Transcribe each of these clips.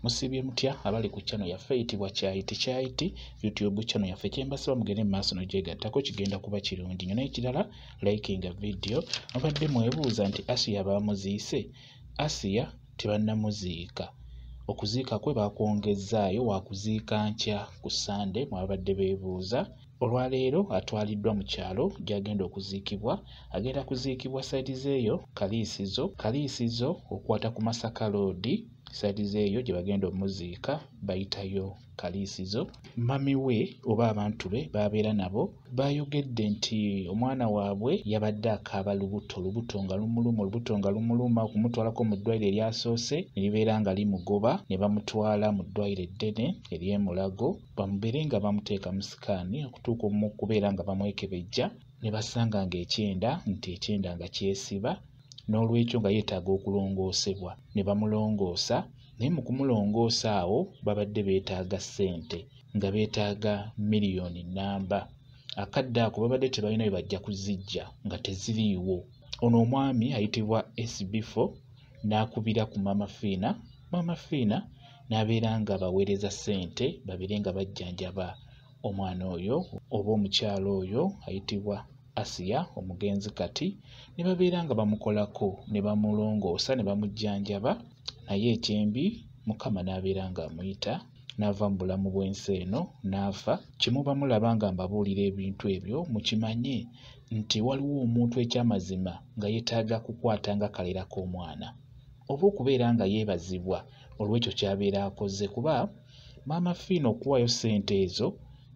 Musiibye mutya abali ku channel yaffe eyitibwa Kyayiti Kyayiti YouTube channel yaffe? Kyembasaba mugende mu maaso n'ogyegattako, kigenda kuba kirungi nnyo. N'ekirala, likinga video. Mubadde mwebuuza nti Asiya baamuziise? Asiya tebannamuziika. Okuziika kwe bakwongezzaayo, wakuziika nkya ku Ssande. Mwabadde beebuuza. Olwaleero atwaliddwa mu kyalo gy'agenda okuziikibwa. Agenda kuziikibwa side z'eyo Kaliisizo. Kaliisizo okwata ku Masaka Road, side z'eyo gye bagenda omuziika bayitayo Kaliisizo. Mami we oba abantu be baabeera nabo baayogedde nti omwana waabwe yabadde akaaba lubuto, lubuto nga lumuluma, olubuto nga lumuluma. Okumutwalako mu ddwaliro eryasoose ne libeera nga limugoba, ne bamutwala mu ddwaliro eddene ery'e Mulago bamubeere nga bamuteeka mu sikaani okutuuka mu kubeera nga bamwekebejja, ne basanga ng'ekyenda nti ekyenda nga kyesiba, n'olwekyo nga yeetaaga okulongoosebwa, ne bamulongoosa. Naye mu kumulongoosa awo babadde beetaaga ssente, nga beetaaga miliyoni 1. Akadde ako babadde tebalina bwe bajja kuzijja, nga teziriiwo. Ono omwami ayitibwa SB4 n'akubira ku Maama Fiina, Maama Fiina n'abeera nga baweereza ssente babeere nga bajjanjaba omwana oyo oba omukyala oyo ayitibwa Asiya omugenzi kati, ne babeera nga bamukolako ne bamulongoosa ne bamujjanjaba. Naye ekyembi Mukama n'abeera ng'amuyita n'ava mu bulamu bw'ensi eno n'afa. Kye muba mulaba nga mbabuulira ebintu ebyo, mukimanye nti waliwo omuntu ekyamazima nga yeetaaga kukwata nga kalera k'omwana oba okubeera nga yeebazibwa olw'ekyo ky'abeera akoze, kuba Maama Fiina okuwaayo ssente ezo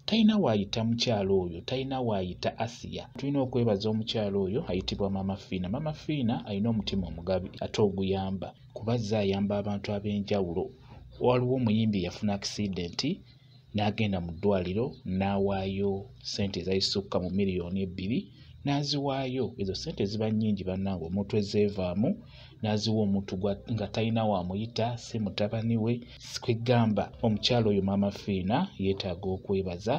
talina waayita mukyala oyo, talina waayita Asiya. Tulina okwebaza omukyala oyo ayitibwa Maama Fiina. Maama Fiina alina omutima omugabi ate oguyamba, kuba azze ayamba abantu ab'enjawulo. Waliwo omuyimbi eyafuna accident n'agenda mu ddwaliro n'awaayo ssente ezalisukka mu miliyoni 2, n'aziwaayo. Ezo ssente ziba nnyingi bannange, omuntu ezeevaamu n'aziwa omuntu nga talina wamuyita, si mutabani we. Kwegamba omukyala oyo Maama Fiina yeetaaga okwebaza.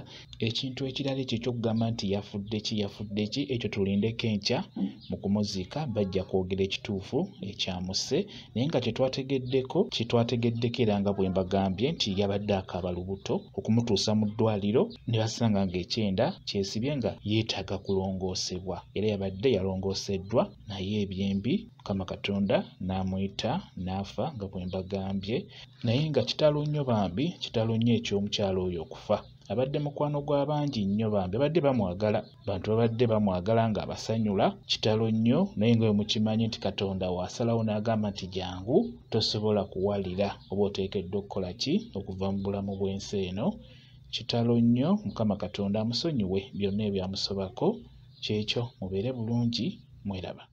Ekintu ekirala ekyo ekyokugamba nti yafudde ki, yafudde ki, ekyo tulindeko enkya mu kumuziika, bajja kwogera ekituufu ekyamusse. Naye nga kyetwategeddeko era nga bwe mbagambye nti yabadde akaaba lubuto, okumutuusa mu ddwaliro ne basanga ng'ekyenda kyesibye, nga yeetaaga kulongoosebwa, era yabadde yalongooseddwa. Naye ebyembi Mukama Katonda n'amuyita n'afa nga bwe mbagambye. Naye nga kitalo nnyo bambi, kitalo nnyo eky'omukyala oyo okufa. Abadde mukwano gw'abangi nnyo bambi, babadde bamwagala, bantu babadde bamwagala ng'abasanyula. Kitalo nnyo, naye nga bwe mukimanyi nti Katonda waasalawo n'agamba nti jangu, tosobola kuwalira oba oteekeddwa okukola ki okuva mu bulamu bw'ensi eno. Kitalo nnyo, Mukama Katonda amusonyiwe byonna ebyamusobako. Kyekyo, mubeere bulungi, mweraba.